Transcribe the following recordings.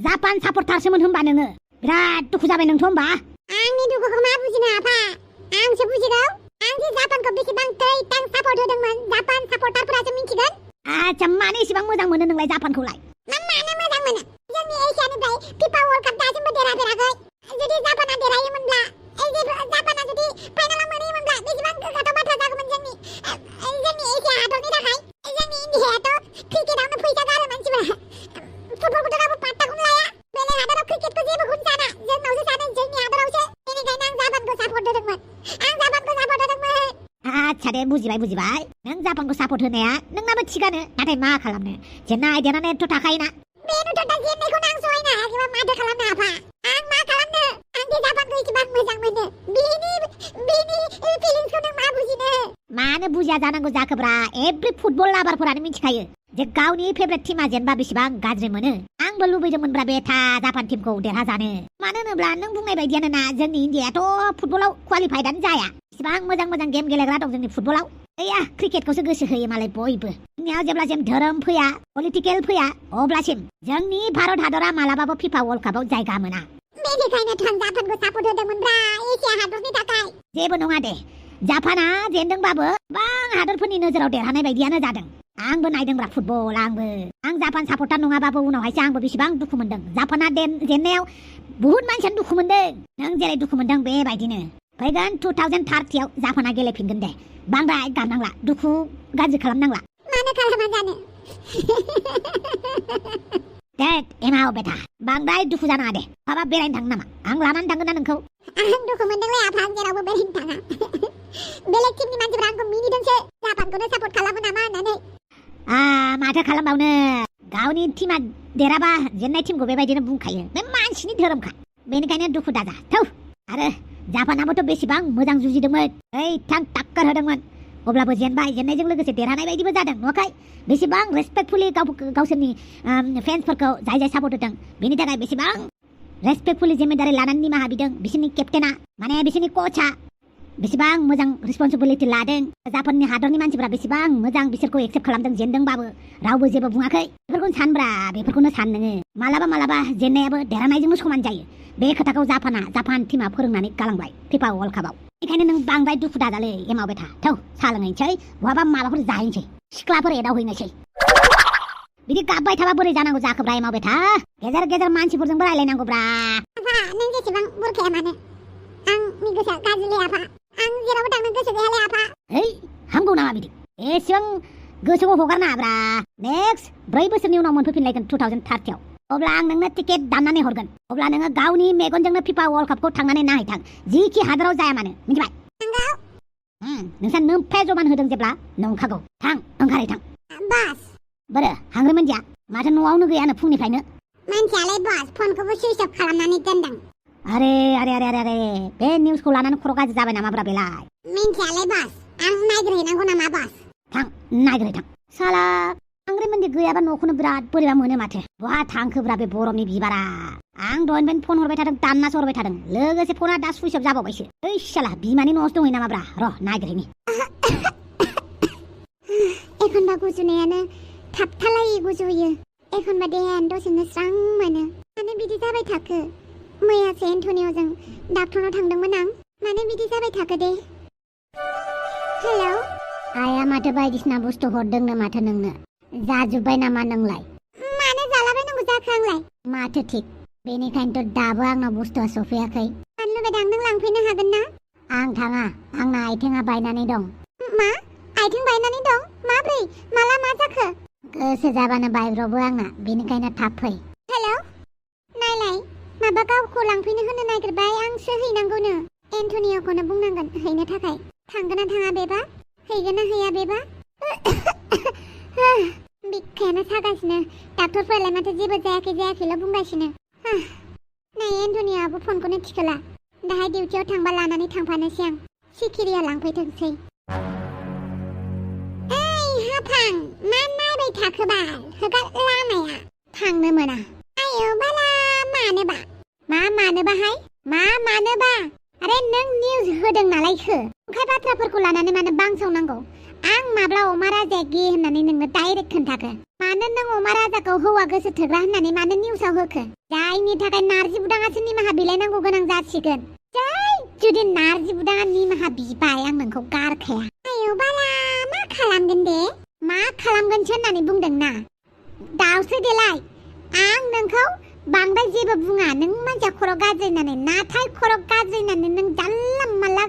Japan सापर्टारसोमोन होनबा नोङो बिराद दुखु जाबाय नोंथ' होनबा आंनि दुखुखौ मा बुजिनो आफा आंसो बुजिगौ आं जे जापानखौ बेसेबां थैथां सापर्ट होदोंमोन जापान सापर्टारफोरासो मिन्थिगोन आच्छा मानो एसेबां मोजां मोनो नोंलाय जापानखौलाय मानो मोजां मोनो जोंनि एसियानिफ्राय फिफा वर्ल्ड काप दासिमबो देरहाफेराखै जुदि जापाना देरहायोमोनब्ला जापाना जुदि फाइनालाव मोनहैयोमोनब्ला बेसेबां गोग्गाथाव बाथ्रा जागौमोन जोंनि एसिया हादरनि थाखाय जोंनि इन्डियायाथ' क्रिकेटआवनो फैसा गारो मानसिफोरा फुटबलखौथ' रावबो पात्ताखौनो लाया बेलेग हादराव क्रिकेटखौ जेबोखौनो साना जोंनावसो सानो जोंनि हादरावसो बेनिखायनो आं जापानखौ सापर्ट होदोंमोन आच्छा दे बुजिबाय नों जापानखौ सापर्ट होनाया नोंनाबो थिगानो नाथाय मा खालामनो जेननाय देरहानायाथ' थाखायोना बेनोथ' दा जेननायखौनो आं सहायनो हायाखैबा माथो खालामनो आफा आं मा खालामनो आं दि जापानखौ एसेबां मोजां मोनो बिनि फिलिंसखौ नों मा बुजिनो मानो बुजिया जानांगौ जाखोब्रा एभ्रि फुटबल लाभारफोरानो मिथिखायो जे गावनि फेभरेट टिमा जेनबा बेसेबां गाज्रि मोनो आंबो लुबैदोंमोनब्रा बे जापान टिमखौ देरहाजानो मानो होनोब्ला नों बुंनाय बायदियानो ना जोंनि इन्डियाथ' फुटबलाव क्वालिफाइडानो जाया इसेबां मोजां गेम गेलेग्रा दं जोंनि फुटबलाव ओया क्रिकेटखौसो गोसो होयो मालाय बयबो जोंनियाव जेब्लासिम धोरोम फैया पलिटिकेल फैया अब्लासिम जोंनि भारत हादरा मालाबाबो फिफा वर्ल्ड कापआव जायगा मोना बेनिखायनो थां जापानखौ सापर्ट होदोंमोनब्रा एसिया हादरनि थाखाय जेबो नङा दे जापाना जेनदोंबाबो गोबां हादरफोरनि नोजोराव देरहानाय बायदियानो जादों आंबो नायदोंब्रा फुटबल आं जापान सापर्टार नङाबाबो उनावहायसो आंबो बेसेबां दुखु मोनदों जापाना जेननायाव बुहुत मानसियानो दुखु मोनदों नों जेरै दुखु मोनदों बेबायदिनो फैगोन 2030आव जापाना गेलेफिनगोन दे बांद्राय गारनांला दुखु गाज्रि खालामनांला मानो खालामा जानो देट एमाव बेटा बांद्राय दुखु जानाङा दे माबा बेरायनो थांनो नामा आं लानानै थांगोन ना नोंखौ आं दुखु मोनदोंलै आफा जेरावबो बेरायनो थाङा बेलेग टिमनि मानसिफोरा आंखौ मिनिदोंसो जापानखौनो सापर्ट खालामो नामा होननानै माथो खालामबावनो गावनि टिमा देराबा जेननाय टिमखौ बेबायदिनो बुंखायो बे मानसिनि धोरोमखा बेनिखायनो दुखु दाजा थौ आरो जापानाबोथ' बेसेबां मोजां जुजिदोंमोन थां टाक्कार होदोंमोन अब्लाबो जेननायजों लोगोसे देरहानाय बायदिबो जादों नङाखाय बेसेबां रेसपेक्टफुली गावसोरनि फेन्सफोरखौ जाय सापर्ट होदों बेनि थाखाय बेसेबां रेसपेक्टफुली जिम्मेदारि लानानै निमाहा बिदों बिसोरनि केप्टेना माने बिसोरनि कोचआ बेसेबां मोजां रिसपन्सिबिलिटि लादों जापाननि हादरनि मानसिफोरा बेसेबां मोजां बिसोरखौ एक्सेप्ट खालामदों जेनदोंबाबो रावबो जेबो बुङाखै बेफोरखौनो सान नोङो मालाबा जेननायाबो देरहानायजोंनो समान जायो बे खोथाखौ जापान टिमा फोरोंनानै गालांबाय फिफा वर्ल्ड कापआव बेखायनो नों बांद्राय दुखु दाजालै एमाव बेथा थौ साहा लोंहैनोसै बहाबा माबाफोर जाहैनोसै सिख्लाफोर एदावहैनोसै बिदि गाबबाय थाबा बोरै जानांगौ जाखोब्रा एमाव बेथा गेजेर मानसिफोरजोंबो रायलायनांगौब्रा नों जेसेबां बुरखाया मानो आंनि गोसोआ गाज्रिलै आफा आं जेरावबो थांनो गोसो गैयालै आफा हामगौ नामा बिदि एसेबां गोसोखौ हगारनाङाब्रा नेक्स्ट 4 बोसोरनि उनाव मोनफैफिनलायगोन 2030आव अब्ला आं नोंनो टिकेट दाननानै हरगोन अब्ला नोङो गावनि मेगनजोंनो फिफा वर्ल्ड कापखौ थांनानै नायहैथां जिखि हादराव जाया मानो मिथिबाय नोंसा नोमफाया जमान होदों जेब्ला नंखागौ थां ओंखारहैथां बास बोरो हांग्रोमोन दिया माथो न'आवनो गैयानो फुंनिफ्रायनो मानसियालाय बास फनखौबो सुइच अफ खालामनानै दोनदों अरे बे निउसखौ लानानै खर' गाज्रि जाबाय नामाब्रा बेलाय मिन्थियालै बास आं नायग्रोहैनांगौ नामा बास थां नायग्रोहैथां साला आंग्रिमोनदि गैयाबा न'खौनो बिराद बोरैबा मोनो माथो बहा थांखोब्रा बे बरफनि बिबारा आं दहायनिफ्रायनो फन हरबाय थादों दाननासो हरबाय थादों लोगोसे फना दा सुइच अफ जाबावबायसो साला बिमानि न'आवसो दंहैयो नामाब्रा र' नायग्रोहैनि एखनबा गुजुनायानो थाबथालायै गुजुयो एखनबा देहायानो दसेनो स्रां मोनो मानो बिदि जाबाय थाखो मैयासो एन्टनिय'जों डाक्टरनाव थांदोंमोन आं मानो बिदि जाबाय थाखो दे हेलौ आया माथो बायदिसिना बुस्थु हरदोंनो माथो नोंनो जाजोब्बाय नामा नोंलाय मानो जालाबायनांगौ जाखो आंलाय माथो थिक बेनिखायनोथ' दाबो आंनाव बुस्थुआ सफैयाखै आं लुबैदों नों लांफैनो हागोन ना आं थाङा आंना आथिङा बायनानै दं मा आथिं बायनानै दं माब्रै माला मा जाखो गोसो जाबानो बायब्रबो आंना बेनिखायनो थाब फै हेलौ नायलाय माबा गावखौ लांफैनो होनो नागिरबाय आंसो हैनांगौनो एन्टनिय'खौनो बुंनांगोन हैनो थाखाय थांगोन ना थाङा बेबा हैगोन ना हैया बेबा बिखायानो सागासिनो डाक्टरफोरालाय माथो जेबो जायाखैल' बुंगासिनो नै एन्टनिय'आबो फनखौनो थिखोला दाहाय डिउटियाव थांबा लानानै थांफानोसै आं सिखिरिया लांफैथोंसै हाफां मा नायबाय थाखोबाल होगार लामाया थांनो मोना आयौ बाला मानोबा मानोबाहाय मानोबा आरे नों निउस होदों नालायखो ओंखाय बाथ्राफोरखौ लानानै मानो बांसावनांगौ आं माब्ला अमा राजाया गे होननानै नोंनो डाइरेक्ट खोन्थाखो मानो नों अमा राजाखौ हौवा गोसो थोग्रा होननानै मानो निउसाव होखो जायनि थाखाय नारजि बुदाङासो निमाहा बिलाइनांगौ गोनां जासिगोन जुदि नारजि बुदाङा निमाहा बिबाय आं नोंखौ गारखाया आयौ बाला मा खालामगोन दे मा खालामगोनसो होननानै बुंदोंना दावसो देलाय आं नोंखौ बांद्राय जेबो बुङा नों मानसिया खर' गाज्रि होननानै नाथाय खर' गाज्रि होननानै नों जानला मानला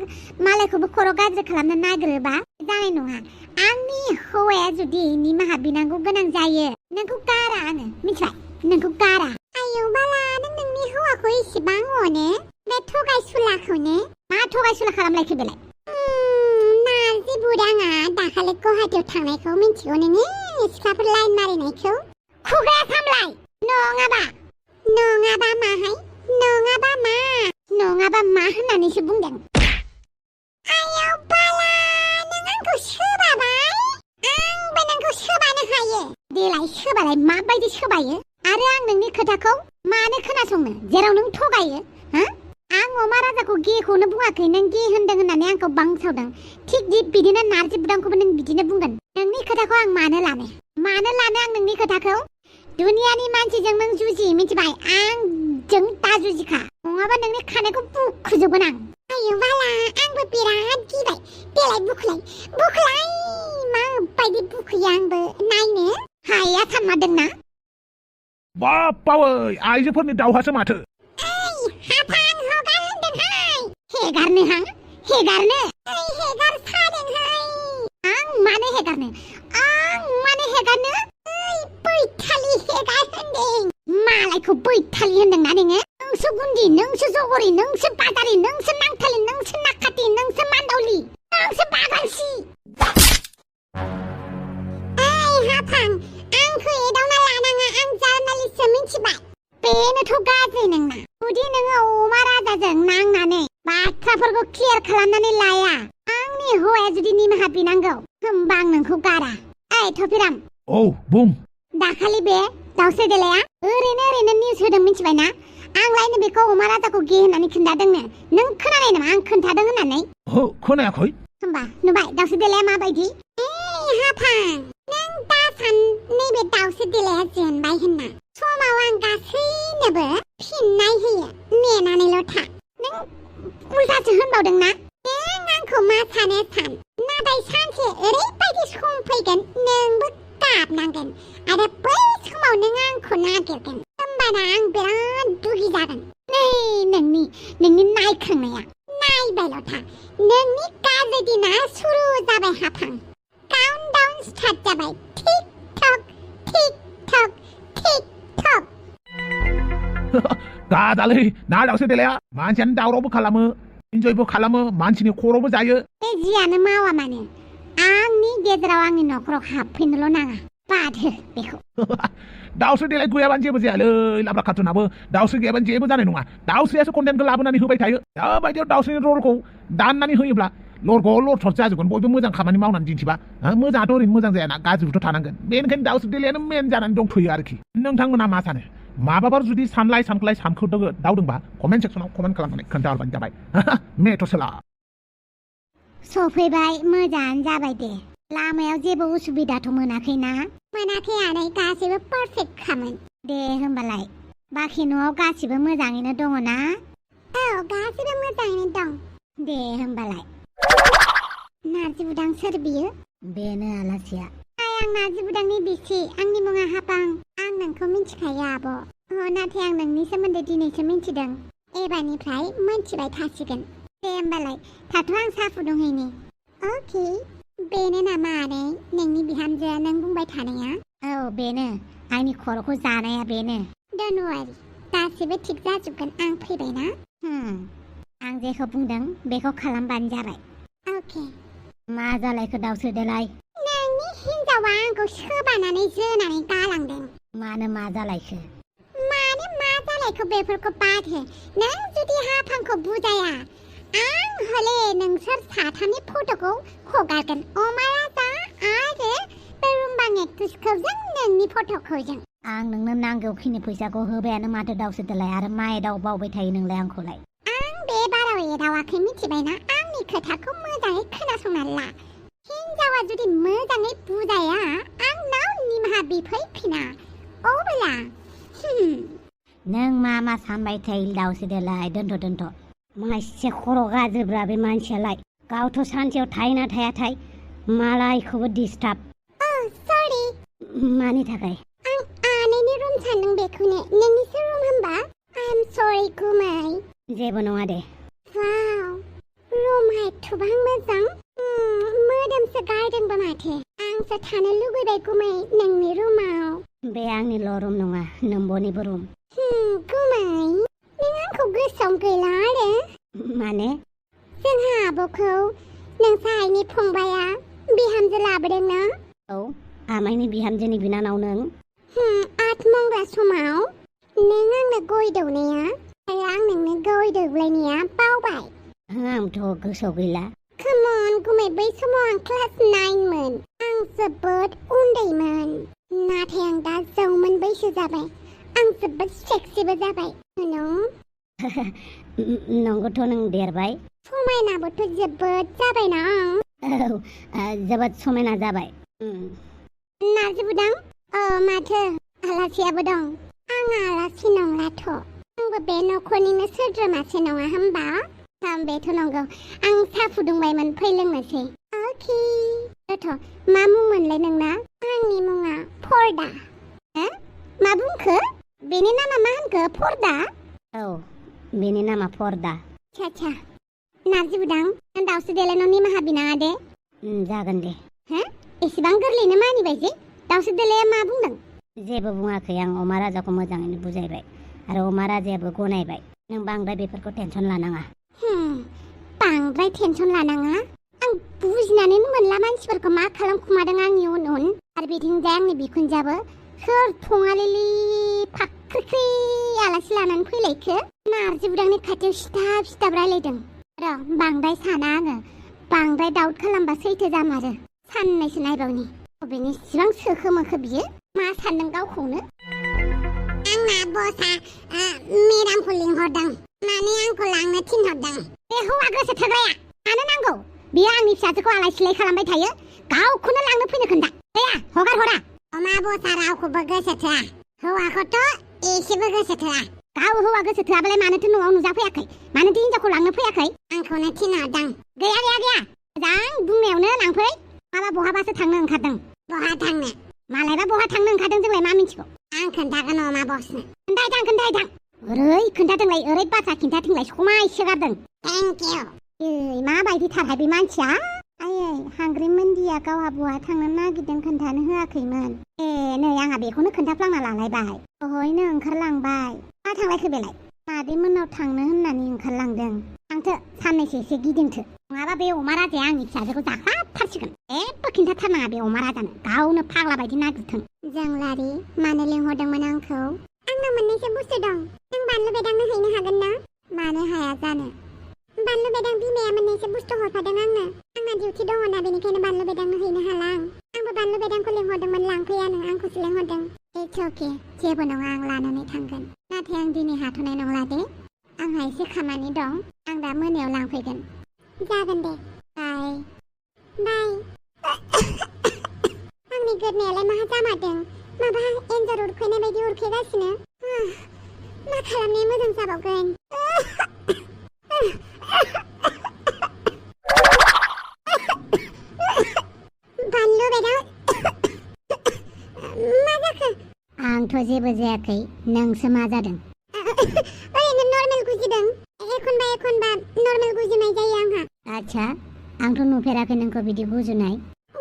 मालायखौबो खर' गाज्रि खालामनो नागिरोबा जानाय नङा आंनि हौवाया जुदि निमाहा बिनांगौ गोनां जायो नोंखौ गारा आङो मिथिबाय नोंखौ गारा आयौ बाला नों नोंनि हौवाखौ इसेबां अनो बे थगायसुलाखौनो मा थगायसुला खालामलायखो बेलाय नारजि बुदाङा दाखालि गुवाहाटियाव थांनायखौ मिथिगौ नोङो सिख्लाफोर लाइन मारिनायखौ खुगाया सामलाय नङाबा माहाय नङाबा मा होननानैसो बुंदों आयौ बाला नों आंखौ सोबाबाय आंबो नोंखौ सोबानो हायो देलाय सोबालाय माबायदि सोबायो आरो आं नोंनि खोथाखौ मानो खोनासंनो जेराव नों थगायो आं अमा राजाखौ गेखौनो बुङाखै नों गे होनदों होननानै आंखौ बांसावदों थिग बिदिनो नारजि बुदांखौबो नों बिदिनो बुंगोन नोंनि खोथाखौ आं मानो लानो आं नोंनि खोथाखौ दुनियानि मानसिजों नों जुजि मिथिबाय आंजों दा जुजिखा नङाबा नोंनि खानायखौ बुखुजोबगोन आं आयौ बाला आंबो बिराद गिबाय देलाय बुखलाय माबायदि बुखुयो आंबो नायनो हाया सानमारदोंना बापावै आइजोफोरनि दावहासो माथो हाफां हगार होनदोंहाय हेगारनो हेगार सादोंहाय आं मानो हेगारनो बैथालि हेगार होनदों मालायखौ बैथालि होनदोंना नोङो नोंसो गुन्दि नोंसो जगरि नोंसो बादारि नोंसो नांथालि नोंसो नाकाति नोंसो मान्दावलि नोंसो बागानसि हाफां आंखौ एदावना लानाङा आं जार्नालिस्टसो मिथिबाय बेनोथ' गाज्रि नोंना जुदि नोङो अमा राजाजों नांनानै बाथ्राफोरखौ क्लियार खालामनानै लाया आंनि हौवाया जुदि निमाहा बिनांगौ होमबा आं नोंखौ गारा थफिराम औ बुं दाखालि बे दावस्रि देलाया ओरैनो निउस होदों मिथिबायना आंलायनो बेखौ अमा राजाखौ गे होननानै खोन्थादोंनो नों खोनानाय नामा आं खोन्थादों होननानै खोनायाखै होमबा नुबाय दावस्रि देलाया माबायदि हाफां नों दा सान नैबे दावस्रि देलाया जेनबाय होनना समाव आं गासैनोबो फिननाय होयो नेनानैल' था नों उल्थासो होनबावदोंना नों आंखौ मा सानो सान नाथाय सानसे ओरैबायदि सम फैगोन नोंबो गाबनांगोन आरो बै समाव नों आंखौ नागिरगोन होमबाना आं बिराद दुखि जागोन नोंनि नायखांनाया नायबायल' था नोंनि गाज्रि दिना सुरु जाबाय हाफां काउन्टडाउन स्टार्ट जाबाय टिक टक गादालै ना दावस्रि देलाया मानसियानो दावरावबो खालामो इन्जयबो खालामो मानसिनि खर'बो जायो बे जियानो मावा मानो आंनि गेजेराव आंनि न'खराव हाबफैनोल' नाङा बादो बेखौ दावस्रि देलाय गैयाबानो जेबो जायालै लाब्रा खाथुनाबो दावस्रि गैयाबानो जेबो जानाय नङा दावस्रियासो कन्टेन्टखौ लाबोनानै होबाय थायो दाबायदियाव दावस्रिनि रलखौ दाननानै होयोब्ला लरग'ल जाजोबगोन बयबो मोजां खामानि मावनानै दिन्थिबा मोजाङाथ' ओरैनो मोजां जायाना गाज्रिबोथ' थानांगोन बेनिखायनो दावस्रि देलायानो मेन जानानै दंथ'यो आरोखि नोंथांमोना मा सानो माबाफोर जुदि सानलाय दावदोंबा कमेन्ट सेक्सनाव कमेन्ट खालामनानै खोन्थाहरबानो जाबाय मेथ'सोला सफैबाय मोजाङानो जाबाय दे लामायाव जेबो उसुबिदाथ' मोनाखैना मोनाखै आनै गासैबो पारफेक्ट खामोन दे होमबालाय बाखि न'आव गासिबो मोजाङैनो दङ ना गासिबो मोजाङैनो दं दे होमबालाय नारजि बुदां सोर बियो बेनो आलासिया आं नारजि बुदांनि बिसि आंनि मुङा हाफां आं नोंखौ मिथिखायो आब' नाथाय आं नोंनि सोमोन्दै दिनैसो मिथिदों एबारनिफ्राय मिथिबाय थासिगोन दे होमबालाय थाथ' आं साहा फुदुंहैनि अके बेनो नामा आनै नोंनि बिहामजोआ नों बुंबाय थानाया बेनो आंनि खर'खौ जानाया बेनो डोन्ट वारि गासिबो थिग जाजोबगोन आं फैबायना आं जेखौ बुंदों बेखौ खालामबानो जाबाय अके मा जालायखो दावस्रि देलाय नोंनि हिन्जावा आंखौ सोबानानै जोनानै गालांदों मानो मा जालायखो बेफोरखौ बाद हो नों जुदि हाफांखौ बुजाया आं हले नोंसोर साथामनि फट'खौ हगारगोन अमा राजा आरो बे रुम्बां एक्ट्रेसखौ जों नोंनि फट'खौ जों आं नोंनो नांगौखिनि फैसाखौ होबायानो माथो दावस्रि देलाय आरो मा एदावबावबाय थायो नोंलाय आंखौलाय आं बे बाराव एदावाखै मिथिबायना आंनि खोथाखौ मोजाङै खोनासंनानै ला हिनजावा जुदि मोजाङै बुजाया आंनाव निमाहा बिफैफिना अब्ला नों मा सानबाय थायो दाउसो देलाय दोनथ' मासे खर' गाज्रिब्रा बे मानसियालाय गावथ' सानसेयाव थायोना थायाथाय मालायखौबो डिस्टार्ब सरि मानि थाखाय आं आनैनि रुम सानदों बेखौनो नोंनिसो रुम होमबा आइ एम सरि गुमै जेबो नङा दे वाव रुमा एथ'बां मोजां मोदोमसो गारदोंबो माथो आंसो थानो लुगैबाय गुमै नोंनि रुमाव बे आंनिल' रुम नङा नोंबनिबो रुम गुमै नों आंखौ गोसोआव गैला आरो माने जोंहा आब'खौ नोंसा आइनि फंबाया बिहामजो लाबोदों ना औ आमाइनि बिहामजोनि बिनानाव नों आठमंग्ला समाव नों आंनो गय दौनाया आरो आं नोंनो गय दौलायनाया बावबाय आंथ' गोसोआव गैला कमन गुमै बै समाव आं क्लास 9मोन आं जोबोद उन्दैमोन नाथाय आं दा जौमोन बैसो जाबाय आं जोबोद सेक्सिबो जाबाय नंगौथ' नों देरबाय समायनाबोथ' जोबोद जाबायना आं जोबोद समायना जाबाय नार्जिबुदां माथो आलासियाबो दं आं आलासि नंलाथ' आंबो बे न'खरनिनो सोद्रोमासो नङा होमबा बेथ' नंगौ आं साहा फुदुंबायमोन फै लोंनोसै अके मा मुं मोनलाय नोंना आंनि मुङा फर्दा मा बुंखो बेनि नामा मा होनखो फर्दा औ बेनि नामा फर्दा आच्छा नार्जिबुदां दाउस्रि देलायनाव निमाहा बिनाङा दे जागोन दे एसेबां गोरलैनो मानिबाय जे दाउस्रि देलाया मा बुंदों जेबो बुङाखै आं अमा राजाखौ मोजाङैनो बुजायबाय आरो अमा राजायाबो गनायबाय नों बांद्राय बेफोरखौ टेनसन लानाङा बांद्राय टेनसन लानाङा आं बुजिनानैनो मोनला मानसिफोरखौ मा खालामखुमादों आंनि उन आरो बिथिंजाय आंनि बिखुनजाबो सोर थङालिलि फाख्रिख्रि आलासि लानानै फैलायखो नार्जिबुदांनि खाथियाव सिथाब रायलायदों र' बांद्राय साना आङो बांद्राय दाउट खालामबा सैथो जामारो साननैसो नायबावनि बबेनि इसिबां सोखो मोखो बियो मा सानदों गावखौनो आंना बसा मेडामखौ लिंहरदों माने आंखौ लांनो थिनहरदों बे हौवा गोसो थोग्राया मानो नांगौ बियो आंनि फिसाजोखौ आलाय सिलाय खालामबाय थायो गावखौनो लांनो फैनो खोन्था गैया हगार हरा अमा बसा रावखौबो गोसो थोआ हौवाखौथ' एसेबो गोसो थोआ गाव हौवा गोसो थोआबालाय मानोथो न'आव नुजाफैयाखै मानोथो हिनजावखौ लांनो फैयाखै आंखौनो थिनहरदों गैया मोजां बुंनायावनो लांफै माबा बहाबासो थांनो ओंखारदों बहा थांनो मालायबा बहा थांनो ओंखारदों जोंलाय मा मिन्थिगौ आं खोन्थागोन अमा बसनो खोन्थाहैथां ओरै खोन्थादोंलाय ओरै बाथ्रा खिन्थादोंलाय समायसोगारदों थेंक इउ माबायदि थारहाय बे मानसिया आयै हांग्रि मोन्दिया गावहा बहा थांनो नागिरदों खोन्थानो होआखैमोन नै आंहा बेखौनो खोन्थाफ्लांना लालायबाय दहयनो ओंखारलांबाय मा थांलायखो बेलाय मादै मोननाव थांनो होननानै ओंखारलांदों थांथो साननैसो एसे गिदिंथो नङाबा बे अमा राजाया आंनि फिसाजोखौ जाखाथारसिगोन जेबो खिन्थाथारनाङा बे अमा राजानो गावनो फाग्ला बायदि नागिरथों जोंलारि मानो लिंहरदोंमोन आंखौ आंनाव मोननैसो बुस्थु दं नों बानलु बेदांनो हैनो हागोन ना मानो हाया जानो बानलु बेदां बिमाया मोननैसो बुस्थु हरफादों आंनो आंना डिउटि दङ ना बेनिखायनो बानलु बेदांनो हैनो हाला आंबो बानलु बेदांखौ लिंहरदोंमोन लांफैयानो आंखौसो लिंहरदों इट्स अके जेबो नङा आं लानानै थांगोन नाथाय आं दिनै हाथ'नाय नंला दे आंहा एसे खामानि दं आं दा मोनायाव लांफैगोन जागोन दे बाय आंनि गोदनायालाय मा जामारदों माबा एन्जर उरखैनाय बायदि उरखैगासिनो मा खालामनाया मोजां जाबावगोन बानलु बेदां मा जाखो आंथ' जेबो जायाखै नोंसो मा जादों ओरैनो नर्मेल गुजिदों एखनबा नर्मेल गुजिनाय जायो आंहा आच्छा आंथ' नुफेराखै नोंखौ बिदि गुजुनाय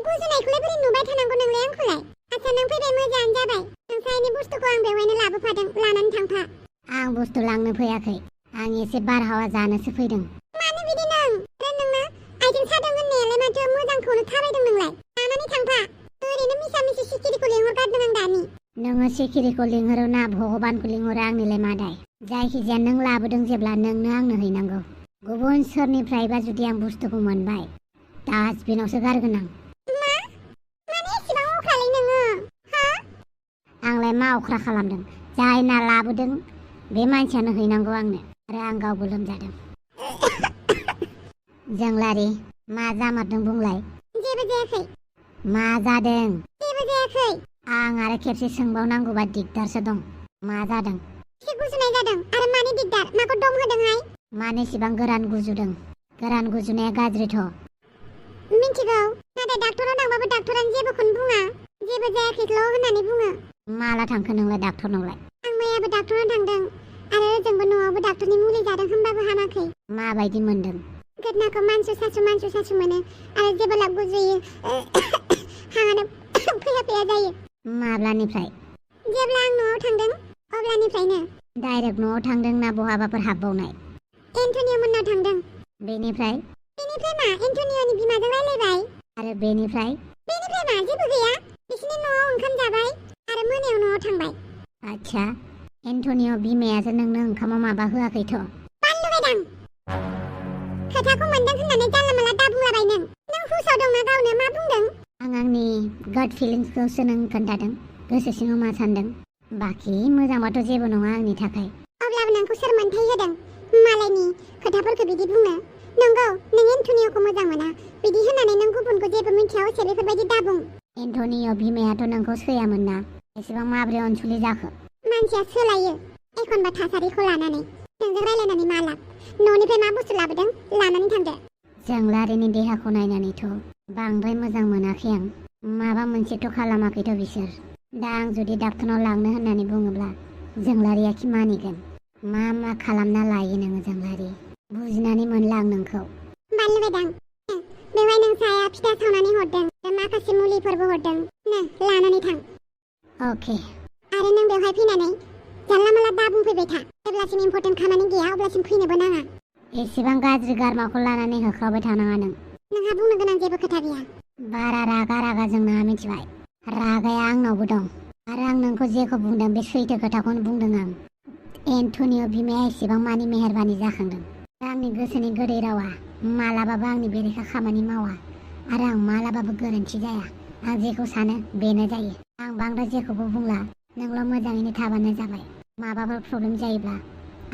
गुजुनायखौलाय बोरै नुबाय थानांगौ नोंलाय आंखौलाय आच्छा नों फैबाय मोजाङानो जाबाय नोंसानि बुस्थुखौ आं बेवहायनो लाबोफादों लानानै थांफा आं बुस्थु लांनो फैयाखै आं एसे बारहावा जानोसो फैदों मानो बिदि नों नोंना आइथिं सादों होननायालाय माथो मोजांखौनो थाबायदों नोंलाय लानानै थांफा ओरैनो मिसा मिसि सिखिरिखौ लिंहरगारदों आं दानि नोङो सिखिरिखौ लिंहरो ना भगबानखौ लिंहरो आंनिलाय मा दाय जायखिजाया नों लाबोदों जेब्ला नोंनो आंनो हैनांगौ गुबुन सोरनिफ्रायबा जुदि आं बुस्थुखौ मोनबाय डास्टबिनावसो गारगोन आं माने एसेबां अख्रालै नोङो आंलाय मा अख्रा खालामदों जायना लाबोदों बे मानसियानो हैनांगौ आंनो आरो आं गावबो लोमजादों जोंलारि मा जामारदों बुंलाय जेबो जायाखै। मा जादों? जेबो जायाखै। आं आरो खेबसे सोंबावनांगौबा दिगदारसो दं। मा जादों? एसे गुजुनाय जादों आरो मानि दिगदार? माखौ दम होदोंहाय? मानो इसेबां गोरान गुजुदों? गोरान गुजुनाया गाज्रिथ'। मिन्थिगौ, नाथाय डाक्टरनाव थांबाबो डाक्टरानो जेबोखौनो बुङा। जेबो जायाखैल' होननानै बुङो। माला थांखो नोंलाय डाक्टरनावलाय? आं मैयाबो डाक्टरनाव थांदों आरो ओजोंबो न'आवबो डाक्टरनि मुलि जादों होमबाबो हामाखै। माबायदि मोनदों? गोदनाखौ मानसु सासु मोनो आरो जेब्ला गुजुयो हांआनो फैया फैया जायो। माब्लानिफ्राय? जेब्ला आं न'आव थांदों अब्लानिफ्रायनो। डाइरेक्ट न'आव थांदों ना बहाबाफोर हाबबावनाय? एन्टनिय मोननाव थांदों। बेनिफ्राय? बेनिफ्राय मा? एन्टनियनि बिमाजों रायलायबाय। आरो बेनिफ्राय? बेनिफ्राय मा? जेबो गैया। बिसिनि न'आव ओंखाम जाबाय आरो मोनायाव न'आव थांबाय। आच्छा, एन्टनिय बिमायासो नोंनो ओंखामाव माबा होआखैथ'? बानलु बायदां। खोथाखौ मोनदों होननानै जानला माला दा बुंलाबाय नों। नों हुसाव दंना गावनो मा बुंदों? आं आंनि गाट फिलिंसखौसो नों खोन्थादों। गोसो सिङाव मा सानदों? बाखि मोजांबाथ' जेबो नङा आंनि थाखाय। अब्लाबो नोंखौ सोर मोन्थाय होदों मालायनि खोथाफोरखौ बिदि बुंनो? नंगौ, नों एन्टनियखौ मोजां मोना। बिदि होननानै नों गुबुनखौ जेबो मिन्थिया हसे बेफोरबायदि दाबुं। एन्टनिय बिमायाथ' नोंखौ सैयामोन ना? एसेबां माब्रै अनसुलि जाखो? मानसिया सोलायो एखनबा थासारिखौ लानानै। नोंजों रायलायनानै मा लाब? न'निफ्राय मा बुस्थु लाबोदों लानानै थांदो। जोंलारिनि देहाखौ नायनानैथ' बांद्राय मोजां मोनाखै आं। माबा मोनसेथ' खालामाखैथ' बिसोर। दा आं जुदि डाक्टरनाव लांनो होननानै बुङोब्ला जोंलारिया खि मानिगोन? मा खालामना लायो नोङो जोंलारि? बुजिनानै मोनला आं नोंखौ। बानलु बायदां, बेवहाय नों साया फिथा सावनानै हरदों। माखासे मुलिफोरबो हरदों। नो लानानै थां। अके। आरो नों बेवहाय फैनानै जानला माला दा बुंफैबाय था। जेब्लासिम इम्परटेन्ट खामानि गैया अब्लासिम फैनोबो नाङा। एसेबां गाज्रि गारमाखौ लानानै होख्रावबाय थानाङा नों। नोंहा बुंनो गोनां जेबो खोथा गैया। बारा रागा जोंनाङा मिथिबाय? रागाया आंनावबो दं आरो आं नोंखौ जेखौ बुंदों बे सैथो खोथाखौनो बुंदों आं। एन्टनिय बिमाया एसेबां मानि मेहेरबानि जाखांदों। आंनि गोसोनि गोदै रावा मालाबाबो आंनि बेरेखा खामानि मावा आरो आं मालाबाबो गोरोन्थि जाया। आं जेखौ सानो बेनो जायो। आं बांद्राय जेखौबो बुंला। नोंल' मोजाङैनो थाबानो जाबाय। माबाफोर प्रब्लेम जायोब्ला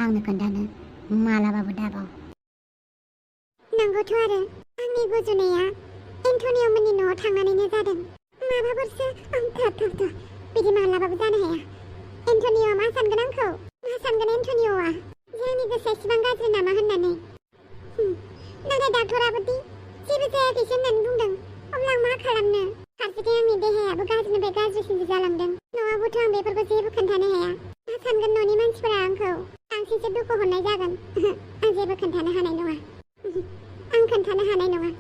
आंनो खोन्थानो मालाबाबो दाबाव। नंगौथ' आरो आंनि गुजुनाया एन्टनिय मोननि न'आव थांनानैनो जादों। माबाफोरसो थाब बिदि मालाबाबो जानो हाया। एन्टनियआ मा सानगोन आंखौ? मा सानगोन एन्टनियआ? जे आंनि गोसोआ एसेबां गाज्रि नामा होननानै। नाथाय डाक्टराबो दि जेबो जायाखैसो होननानै बुंदों। अब्ला आं मा खालामनो? फारसेथिं आंनि देहायाबो गाज्रिनिफ्राय गाज्रिसिनसो जालांदों। न'आवबोथ' आं बेफोरखौ जेबो खोन्थानो हाया। मा सानगोन न'नि मानसिफोरा आंखौ? बांसिनसो दुखु हरनाय जागोन। आं जेबो खोन्थानो हानाय नङा। आं खोन्थानो हानाय नङा।